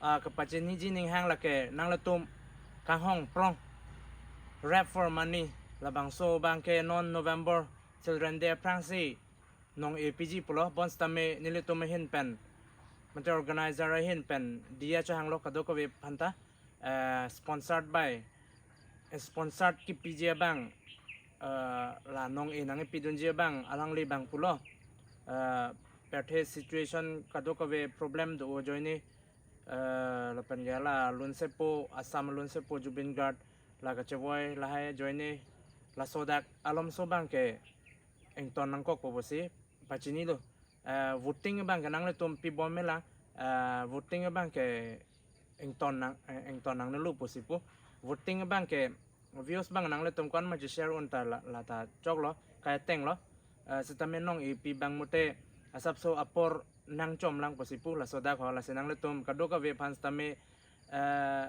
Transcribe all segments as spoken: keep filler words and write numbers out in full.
Ah, kepachiniji ninghang lake nanglitum kanghong prong, Rap for Money, labangso abangke non November Children Day aphrangsi nong-e piji pulo, bonsitame nelitum ahin pen, mate organizer ahin pen diya chohanglo kadokave aphanta, eh, sponsored by, eh, sponsored kipiji abang, eh, la nong-e nangpidunji abang alangli abang pulo, eh, pirthe situation kadokave problem do ajoine, eh, lapen ke la lunsepo, Assam lunsepo Zubeen Garg la kachevoi lahai ajoine laso dak alomso abangke ington nangkokpo pusi pachinilo. Eh, voting abangke nanglitum pibom melang, eh, voting abangke ington nang, eh, ington nangnelo pusi pu. Voting abangke views abang nanglitum kon ma share unta la, lata choklo, kaya tenglo. Eh, sitame nong-e pi abang mate asapso apor nangchomlang pusi pu, laso dak ho, lasi nanglitum kadokave aphan sitame, eh,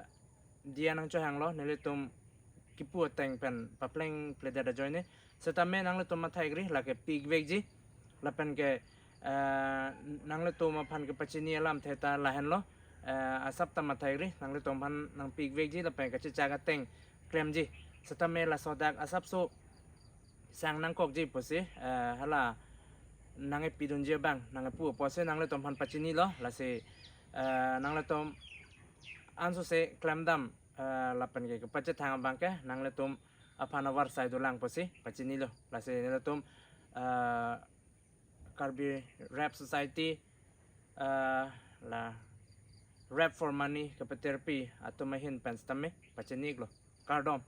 diya nangchohanglo, nelitum kipu ateng pen papleng pledet ajoine. Sitame nanglitum mathai-ikri, lake pi-ik vekji, lapen ke, eh, nanglitum aphan kepachini alamthe ta lahenlo, eh, asap ta mathai-ikri, nanglitum aphan nangpi-ik vekji, lapen kachechak ateng klemji. Sitame laso dak asapso sang nangkokji pusi, eh, hala nangpidunji abang nangpu pusi nanglitum aphan pachinilo, lasi, eh, nanglitum ansose klemdam, eh, lapen ke kepachethang abangke nanglitum aphan avarsai dolang pusi pachinilo, lasi nelitum, eh, Karbi Rap Society, eh, la Rap for Money kepatirpi atum ahin pen sitame pachini-iklo. Kardom.